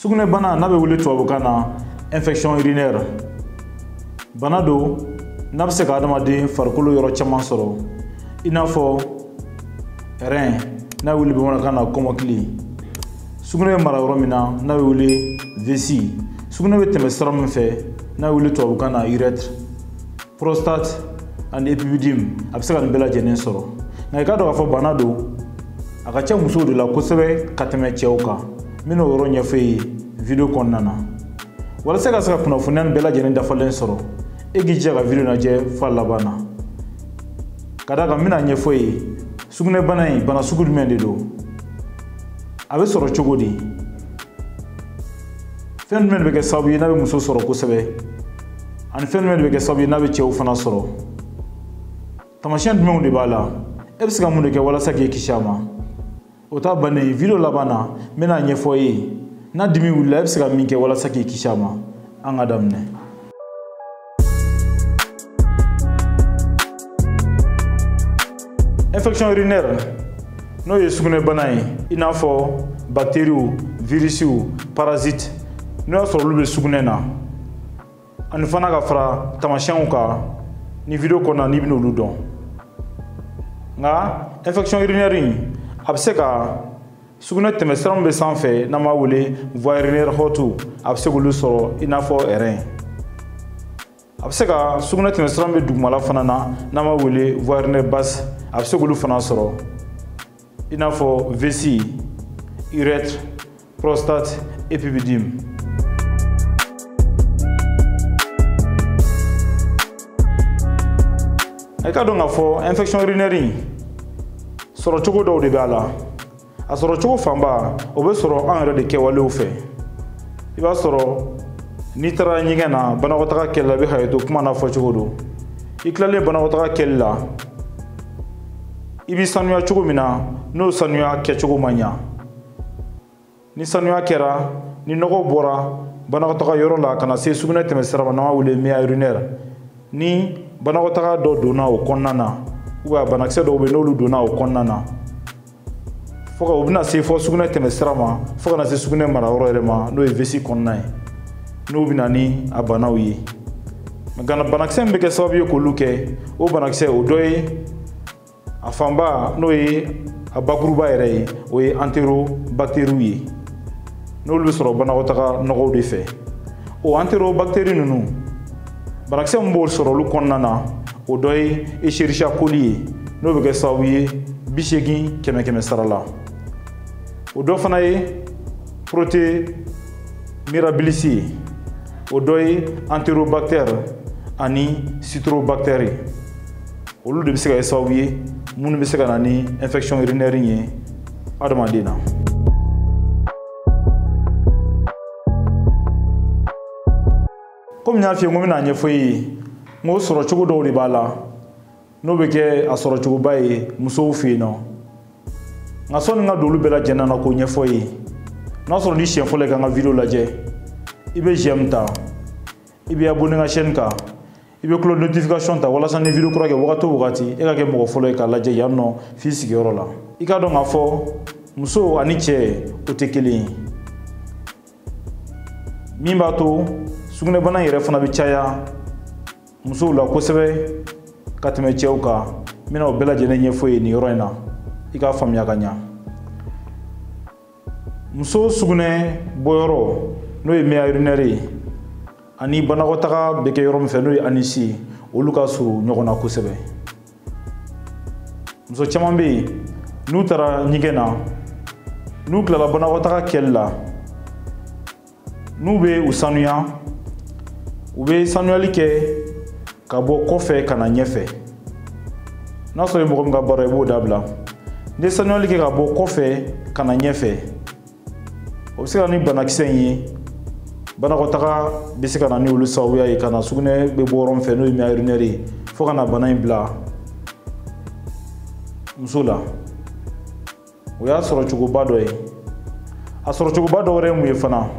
Sugunɛbana n'a bɛ wele tubabukan na infection urinaire, bana don n'a bɛ se ka adamaden farikolo yɔrɔ caman sɔrɔ, i n'a fɔ rein n'a bɛ wele bamanankan na kɔmɔkili, sugunɛ bɛ mara yɔrɔ min na n'a bɛ wele vessie, sugunɛ bɛ tɛmɛ sira min fɛ n'a bɛ wele tubabukan na urètre, prostate ani épididyme, a bɛ se ka nin bɛɛ lajɛlen sɔrɔ. Nka i k'a dɔn k'a fɔ bana don, a ka ca musow de la kosɛbɛ ka tɛmɛ cɛw kan. N bɛna o yɔrɔ ɲɛfɔ e ye video kɔnɔna na. Walasa ka se ka kunnafoniya nin bɛɛ lajɛlen dafalen sɔrɔ, e k'i jija ka video lajɛ f'a laban na. Ka d'a kan n bɛna ɲɛfɔ e ye sugunɛbana in bana sugu jumɛn de don, a bɛ sɔrɔ cogo di, fɛn jumɛn de bɛ kɛ sababu ye n'a bɛ muso sɔrɔ kosɛbɛ, ani fɛn jumɛn de bɛ kɛ sababu ye n'a bɛ cɛw fana sɔrɔ, taamasiyɛn jumɛnw de b'a la, e bɛ se ka mun de kɛ walasa k'i kisi a ma. O t'a bannen ye, video laban na n bɛna ɲɛfɔ e ye n'a dimi wulila e bɛ se ka min kɛ walasa k'i kisi a ma. An ka daminɛ. Infection urinaire n'o ye sugunɛbana ye, i n'a fɔ bactériw, virisiw, parasite, n'o y'a sɔrɔ olu bɛ sugunɛ na, ani fana ka fara taamasiyɛnw kan ni video kɔnɔna n'i bɛna olu dɔn. Nka infection urinaire in a bɛ se ka sugunɛ tɛmɛ sira min bɛ sanfɛ n'an b'a wele voie urinaire haute, a bɛ se k'olu sɔrɔ i n'a fɔ rein. A bɛ se ka sugunɛ tɛmɛ sira min bɛ dugumala fana na n'an b'a wele voie urinaire basse, a bɛ se k'olu fana sɔrɔ i n'a fɔ vessie, urètre, prostate, épididyme. I k'a dɔn k'a fɔ infection urinaire in sɔrɔcogo dɔw de b'a la. A sɔrɔcogo fanba o bɛ sɔrɔ an yɛrɛ de kɛwalew fɛ. I b'a sɔrɔ n'i taara ɲɛgɛn na banakɔtaga kɛli la, i bɛ hakɛ to kuma n'a fɔcogo don. I tilalen banakɔtaga kɛli la, i b'i sanuya cogo min na, n'o sanuya kɛcogo ma ɲa, ni sanuya kɛra, ni nɔgɔ bɔra banakɔtaga yɔrɔ la ka na se sugunɛ tɛmɛ sira ma n'an b'a wele méa urinaire, ni banakɔtaga dɔ donna o kɔnɔna na, ou bien banakisɛ dɔw bɛ yen n'olu donna o kɔnɔna na, fo ka u bɛna se fɔ sugunɛ tɛmɛ sira ma, fo ka na se sugunɛ marayɔrɔ yɛrɛ ma n'o ye vessie kɔnɔna ye, n'o bɛ na ni a banaw ye. Nka banakisɛ min bɛ kɛ sababu ye k'olu kɛ, o banakisɛ o dɔ ye a fanba n'o ye a bakuruba yɛrɛ ye, o ye entérobactéries ye, n'olu bɛ sɔrɔ banakɔtaga nɔgɔw de fɛ. O entérobactéries ninnu, banakisɛ min b'o sɔrɔ olu kɔnɔna na, o dɔ ye Escherichia coli ye, n'o bɛ kɛ sababu ye 80 100 sara la. O dɔ fana ye Proteus mirabilis ye, o dɔ ye Enterobacter ani Citrobacter ye. Olu de bɛ se ka kɛ sababu ye minnu bɛ se ka na ni infection urinaire ye adamaden na. Komi n y'a f'i ye, n ko n bɛna ɲɛfɔ e ye, n ko sɔrɔcogo dɔw de b'a la n'o bɛ kɛ a sɔrɔcogoba ye musow fɛ yen nɔ. Nka sɔnni n ka don olu bɛɛ lajɛlen na k'o ɲɛfɔ e ye, n'a sɔrɔ ni siɲɛ fɔlɔ ye ka n ka video lajɛ, i bɛ j'aime ta, i bɛ abonné n ka chaîne kan, i bɛ cloche notification ta walasa ni video kura kɛ wagati o wagati e ka kɛ mɔgɔ fɔlɔ ye k'a lajɛ yan nɔ f'i sigiyɔrɔ la. I k'a dɔn k'a fɔ muso ani cɛ o tɛ kelen ye, min b'a to sugunɛbana yɛrɛ fana bɛ caya musow la kosɛbɛ ka tɛmɛ cɛw kan. N bɛna o bɛɛ lajɛlen ɲɛfɔ ye nin yɔrɔ in na, i k'a faamuya ka ɲa. Muso sugunɛ bɔyɔrɔ n'o ye méa urinaire ye ani banakɔtaga bɛ kɛ yɔrɔ min fɛ n'o ye anus ye, olu ka surun ɲɔgɔn na kosɛbɛ. Muso caman bɛ yen n'u taara ɲɛgɛn na, n'u tilala banakɔtaga kɛli la, n'u bɛ u sanuya, u bɛ sanuyali kɛ ka bɔ kɔfɛ ka na ɲɛfɛ. N'a sɔrɔ i mɔgɔ min ka baara i b'o dabila. N'i ye sanuyali kɛ ka bɔ kɔfɛ ka na ɲɛfɛ, o bɛ se ka na ni banakisɛ in ye. Banakɔtaga bɛ se ka na ni olu sababuya ye ka na sugunɛ bɛ bɔ yɔrɔ min fɛ n'o ye méa urinaire ye, fo ka na bana in bila muso la. O y'a sɔrɔcogoba dɔ ye. A sɔrɔcogoba dɔ wɛrɛ ye mun ye fana?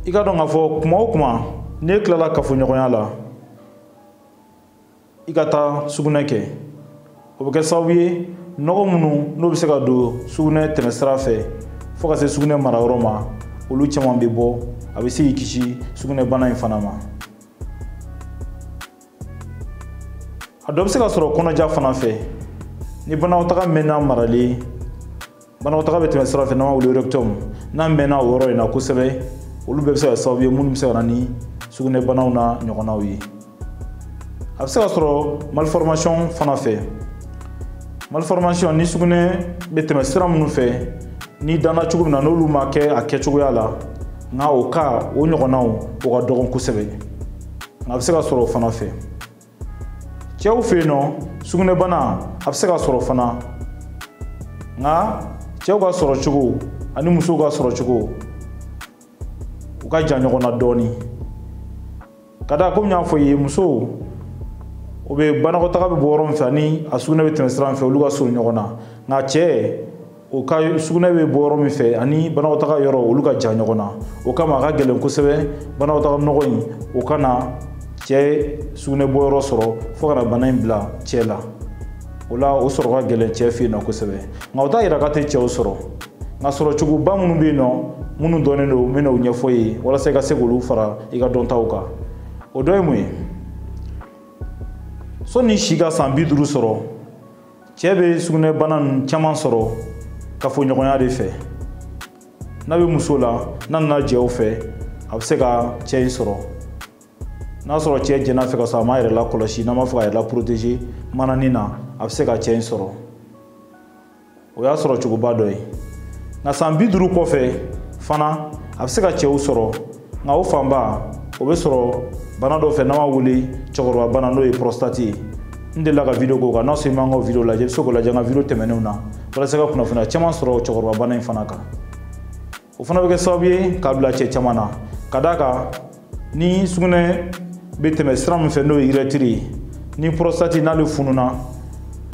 I k'a dɔn k'a fɔ kuma o kuma n'e tilala kafoɲɔgɔnya la, i ka taa sugunɛ kɛ, o bɛ kɛ sababu ye nɔgɔ minnu n'o bɛ se ka don sugunɛ tɛmɛsira fɛ fo ka se sugunɛ marayɔrɔ ma, olu caman bɛ bɔ, a bɛ se k'i kisi sugunɛbana in fana ma. A dɔ bɛ se ka sɔrɔ kɔnɔja fana fɛ. Ni banakɔtaga mɛnna maralen, banakɔtaga bɛ tɛmɛ sira fɛ n'an b'a wele rectum, n'a mɛnna o yɔrɔ in na kosɛbɛ, olu bɛɛ bɛ se ka kɛ sababu ye minnu bɛ se ka na ni sugunɛbanaw n'a ɲɔgɔnnaw ye. A bɛ se ka sɔrɔ malformation fana fɛ. Malformation, ni sugunɛ bɛ tɛmɛ sira minnu fɛ, n'i danna cogo min na n'olu ma kɛ a kɛcogoya la, nka o ka o ɲɔgɔnnaw o ka dɔgɔn kosɛbɛ, nka a bɛ se ka sɔrɔ o fana fɛ. Cɛw fɛ yen nɔ, sugunɛbana a bɛ se ka sɔrɔ fana, nka cɛw ka sɔrɔ cogo ani musow ka sɔrɔ cogo u ka jan ɲɔgɔn na dɔɔnin. Ka da komi n y'a fɔ i ye, musow o bɛ banakɔtaga bɛ bɔ yɔrɔ min fɛ ani a sugunɛ bɛ tɛmɛ sira min fɛ, olu ka surun ɲɔgɔn na, nka cɛ o ka sugunɛ bɛ bɔ yɔrɔ min fɛ ani banakɔtaga yɔrɔ olu ka jan ɲɔgɔn na. O kama a ka gɛlɛn kosɛbɛ banakɔtaga nɔgɔ in o kana cɛ sugunɛ bɔyɔrɔ sɔrɔ fo ka na bana in bila cɛ la. O la o sɔrɔ ka gɛlɛn cɛ fɛ yen nɔ kosɛbɛ, nka o t'a yira k'a tɛ cɛw sɔrɔ. Nka sɔrɔcogoba minnu bɛ yen nɔ, minnu dɔnnen don, n bɛna o ɲɛfɔ i ye walasa i ka se k'olu fara i ka dɔntaw kan. O dɔ ye mun ye? Sɔnni si ka san 50 sɔrɔ, cɛ bɛ sugunɛbana ninnu caman sɔrɔ kafoɲɔgɔnya de fɛ. N'a bɛ muso la, n'a nana jɛ o fɛ, a bɛ se ka cɛ in sɔrɔ. N'a sɔrɔ cɛ jɛn'a fɛ ka sɔrɔ a m'a yɛrɛ lakɔlɔsi, n'an b'a fɔ k'a yɛrɛ la protéger manani na, a bɛ se ka cɛ in sɔrɔ. O y'a sɔrɔ cogoba dɔ ye. Nka san 50 kɔfɛ fana, a bɛ se ka cɛw sɔrɔ, nka o fanba o bɛ sɔrɔ bana dɔ fɛ n'an b'a wele cɛkɔrɔba bana, n'o ye prostate ye. N delila ka video k'o kan, n'a sɔrɔ i m'an ka video lajɛ, i bɛ se k'o lajɛ n ka video tɛmɛnenw na walasa ka kunnafoniya caman sɔrɔ cɛkɔrɔba bana in fana kan. O fana bɛ kɛ sababu ye k'a bila cɛ caman na, ka d'a kan ni sugunɛ bɛ tɛmɛ sira min fɛ n'o ye urètre ye, ni prostate n'ale fununa,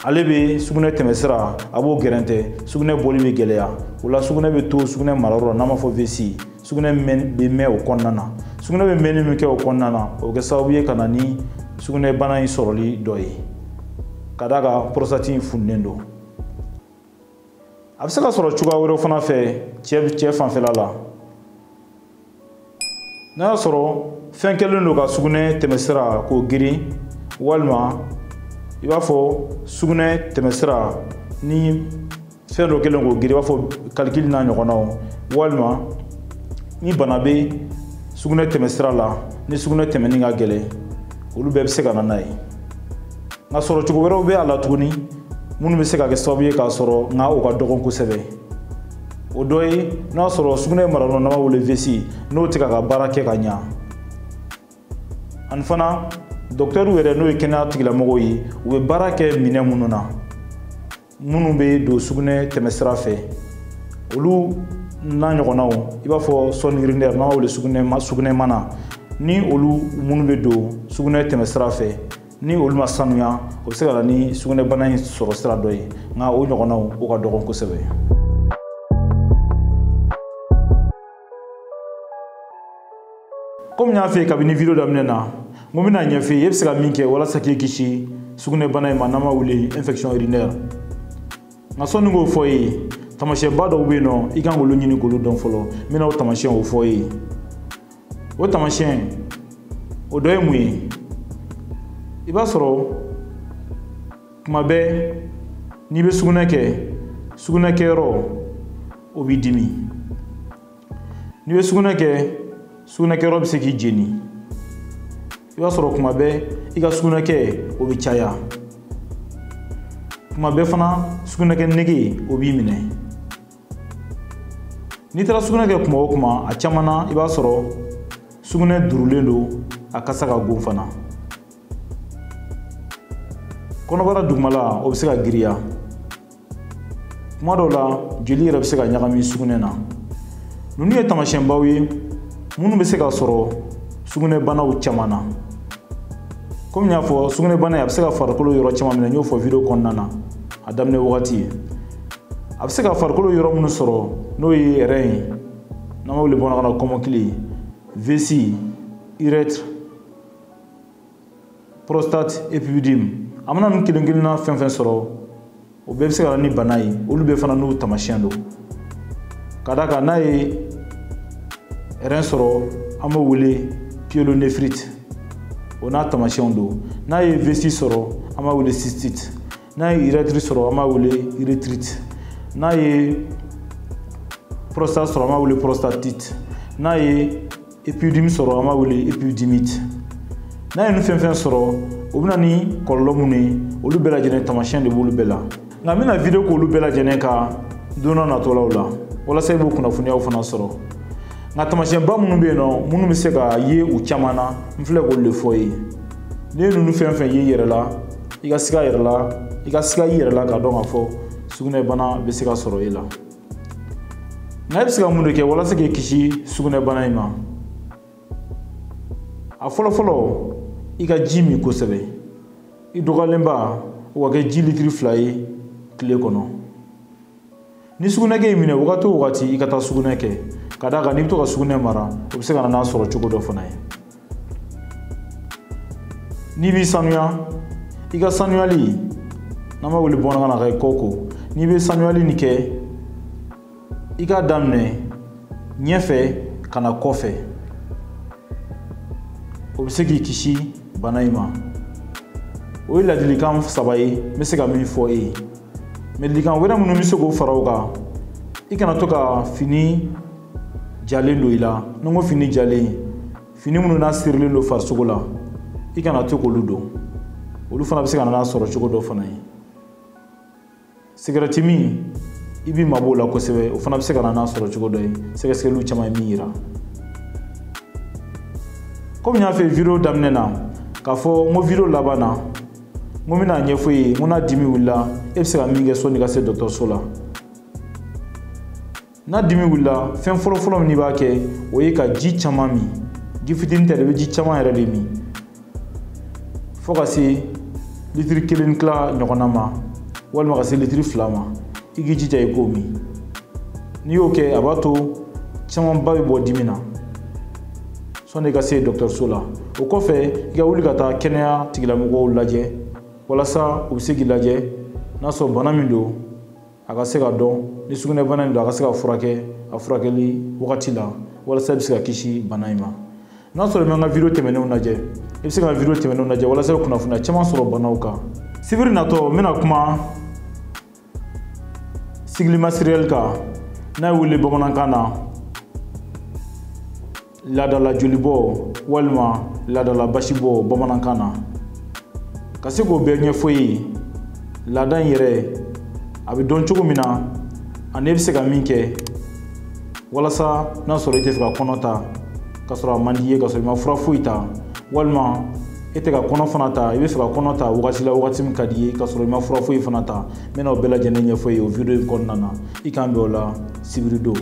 ale bɛ sugunɛ tɛmɛ sira a b'o gɛrɛntɛ, sugunɛ bɔli bɛ gɛlɛya. O la sugunɛ bɛ to sugunɛ marayɔrɔ la, n'an b'a fɔ vessie, sugunɛ bɛ mɛn o kɔnɔna na. Sugunɛ bɛ mɛnni min kɛ o kɔnɔna na, o bɛ kɛ sababu ye ka na ni sugunɛbana in sɔrɔli dɔ ye, ka d'a kan prostate in fununen don. A bɛ se ka sɔrɔ cogoya wɛrɛ fana fɛ cɛ fanfɛla la. N'a y'a sɔrɔ fɛn kɛlen don ka sugunɛ tɛmɛsira k'o girin, walima i b'a fɔ sugunɛ tɛmɛsira ni fɛn dɔ kɛlen k'o girin, i b'a fɔ kalikili n'a ɲɔgɔnnaw, walima ni bana bɛ sugunɛ tɛmɛsira la, ni sugunɛ tɛmɛni ka gɛlɛn, olu bɛɛ bɛ se ka na n'a ye. Nka sɔrɔcogo wɛrɛw bɛ a la tuguni minnu bɛ se ka kɛ sababu ye k'a sɔrɔ, nka o ka dɔgɔn kosɛbɛ. O dɔ ye n'a sɔrɔ sugunɛ marayɔrɔ n'an b'a wele vessie, n'o tɛ k'a ka baara kɛ ka ɲa. Ani fana dɔkitɛriw yɛrɛ, n'o ye kɛnɛya tigilamɔgɔw ye, u bɛ baara kɛ minɛn minnu na, minnu bɛ don sugunɛ tɛmɛsira fɛ, olu n'a ɲɔgɔnnaw, i b'a fɔ sonde urinaire n'an b'a wele sugunɛ mana, ni olu minnu bɛ don sugunɛ tɛmɛsira fɛ, ni olu ma sanuya, o bɛ se ka na ni sugunɛbana in sɔrɔ sira dɔ ye, nka o ɲɔgɔnnaw o ka dɔgɔn kosɛbɛ. Komi n y'a f'i ye kabini video daminɛ na, n ko n bɛna ɲɛf'i ye e bɛ se ka min kɛ walasa k'i kisi sugunɛbana in ma, n'an b'a wele infection urinaire. Nka sɔnni k'o fɔ i ye, taamasiyɛnba dɔw bɛ yen nɔ, i kan k'olu ɲini k'olu dɔn fɔlɔ. N bɛna o taamasiyɛnw fɔ i ye. O taamasiyɛn o dɔ ye mun ye? I b'a sɔrɔ tuma bɛɛ n'i bɛ sugunɛ kɛ, sugunɛ kɛyɔrɔ o b'i dimi. N'i bɛ sugunɛ kɛ, sugunɛ kɛyɔrɔ bɛ se k'i jeni. I b'a sɔrɔ tuma bɛɛ i ka sugunɛ kɛ o bɛ caya. Tuma bɛɛ fana sugunɛ kɛ nege o b'i minɛ. N'i taara sugunɛ kɛ kuma o kuma, a caman na i b'a sɔrɔ sugunɛ durulen don, a kasa ka go fana. Kɔnɔbara dugumala o bɛ se ka giriya. Kuma dɔw la joli yɛrɛ bɛ se ka ɲagami sugunɛ na. Ninnu ye taamasiyɛnbaw ye minnu bɛ se ka sɔrɔ sugunɛbanaw caman na. Komi n y'a fɔ, sugunɛbana a bɛ se ka farikolo yɔrɔ caman minɛ, n y'o fɔ video kɔnɔna na a daminɛ wagati. A bɛ se ka farikolo yɔrɔ minnu sɔrɔ, n'o ye rein ye, n'an b'a wele bamanankan na kɔmɔkili, vessie, urètre, prostate, épididyme. A mana ninnu kelen kelenna fɛn fɛn sɔrɔ, o bɛɛ bɛ se ka na ni bana ye, olu bɛɛ fana n'u taamasiyɛn don. Ka d'a kan n'a ye rein sɔrɔ, an b'o wele pyélonéphrite, o n'a taamasiyɛnw don. N'a ye vessie sɔrɔ, an b'a wele cystite. N'a ye urètre sɔrɔ, an b'a wele urétrite. N'a ye prostate sɔrɔ, an b'a wele prostatite. N'a ye épididyme sɔrɔ, an b'a wele épididymite. N'a ye nin fɛn fɛn sɔrɔ, o bɛ na ni kɔlɔlɔ minnu ye, olu bɛɛ lajɛlen taamasiyɛn de b'olu bɛɛ la. Nka n bɛna video k'olu bɛɛ lajɛlen kan don dɔ natɔlaw la, walasa i b'o kunnafoniyaw fana sɔrɔ. Nka taamasiyɛnba minnu bɛ yen nɔ, minnu bɛ se ka ye u caman na, n filɛ k'olu de fɔ i ye. N'i ye ninnu fɛn fɛn ye i yɛrɛ la, i ka siga yɛrɛ la, i ka siga i yɛrɛ la k'a dɔn k'a fɔ sugunɛbana bɛ se ka sɔrɔ e la. Nka e bɛ se ka mun de kɛ walasa k'i kisi sugunɛbana in ma? A fɔlɔ fɔlɔ, i ka ji min kosɛbɛ. I dɔgɔyalenba, o ka kɛ ji litiri 2 ye tile kɔnɔ. Ni sugunɛkɛ y'i minɛ wagati o wagati, i ka taa sugunɛ kɛ, ka d'a kan n'i bɛ to ka sugunɛ mara, o bɛ se ka na n'a sɔrɔ cogo dɔ fana ye. N'i b'i sanuya, i ka sanuyali, n'an b'a wele bamanankan na ka kɔ ko, n'i bɛ sanuyali nin kɛ, i k'a daminɛ ɲɛfɛ ka na kɔfɛ, o bɛ se k'i kisi bana in ma. O ye ladilikan 3 ye n bɛ se ka min fɔ e ye. Ladilikan wɛrɛ minnu bɛ se k'o fara o kan, i kana to ka fini jalen don i la. Ni n ko fini jalen, fini minnu n'a sirilen don farisogo la, i kana to k'olu don. Olu fana bɛ se ka na n'a sɔrɔ cogo dɔ fana ye. Sigɛrɛti min, i b'i mabɔ o la kosɛbɛ, o fana bɛ se ka na n'a sɔrɔ cogo dɔ ye, sɛgɛsɛgɛliw caman ye min yira. Komi n y'a fɔ video daminɛ na k'a fɔ n ko video laban na, n ko n bɛna ɲɛfɔ i ye, n ko n'a dimi wulila, e bɛ se ka min kɛ sɔnni ka se dɔgɔtɔrɔso la. N'a dimi wulila, fɛn fɔlɔ-fɔlɔ min i b'a kɛ, o ye ka ji caman min. Ji fitinin tɛ dɛ, i bɛ ji caman yɛrɛ de min, fo ka se litiri 1 ni tila ɲɔgɔnna ma, walima ka se litiri 2 ma. I k'i jija i k'o min. N'i y'o kɛ, a b'a to camanba bɛ bɔ dimi na sɔnni i ka se dɔgɔtɔrɔso la. O kɔfɛ, i ka wuli ka taa kɛnɛya tigilamɔgɔw lajɛ, walasa u bɛ se k'i lajɛ n'a sɔrɔ bana min don, a ka se ka dɔn. Ni sugunɛbana in don, a ka se ka furakɛ a furakɛli wagati la, walasa i bɛ se ka kisi bana in ma. N'a sɔrɔ i ma n ka video tɛmɛnenw lajɛ, i bɛ se ka video tɛmɛnenw lajɛ walasa i bɛ kunnafoniya caman sɔrɔ banaw kan. Sibiri natɔ, n bɛna kuma cycle menstruel kan, n'a ye wele bamanankan na laadala jolibɔ walima laadala basibɔ bamanankan na, ka se k'o bɛɛ ɲɛfɔ i ye, laada in yɛrɛ a bɛ dɔn cogo min na, ani e bɛ se ka min kɛ walasa n'a sɔrɔ i tɛ fɛ ka kɔnɔ ta ka sɔrɔ a man di i ye, ka sɔrɔ i ma fura foyi ta, walima e tɛ ka kɔnɔ fana ta, i bɛ fɛ ka kɔnɔ ta wagati la, wagati min ka di i ye, ka sɔrɔ i ma fura foyi fana ta. N bɛna o bɛɛ lajɛlen ɲɛfɔ i ye o video in kɔnɔna na. I k'an bɛn o la sibiri don.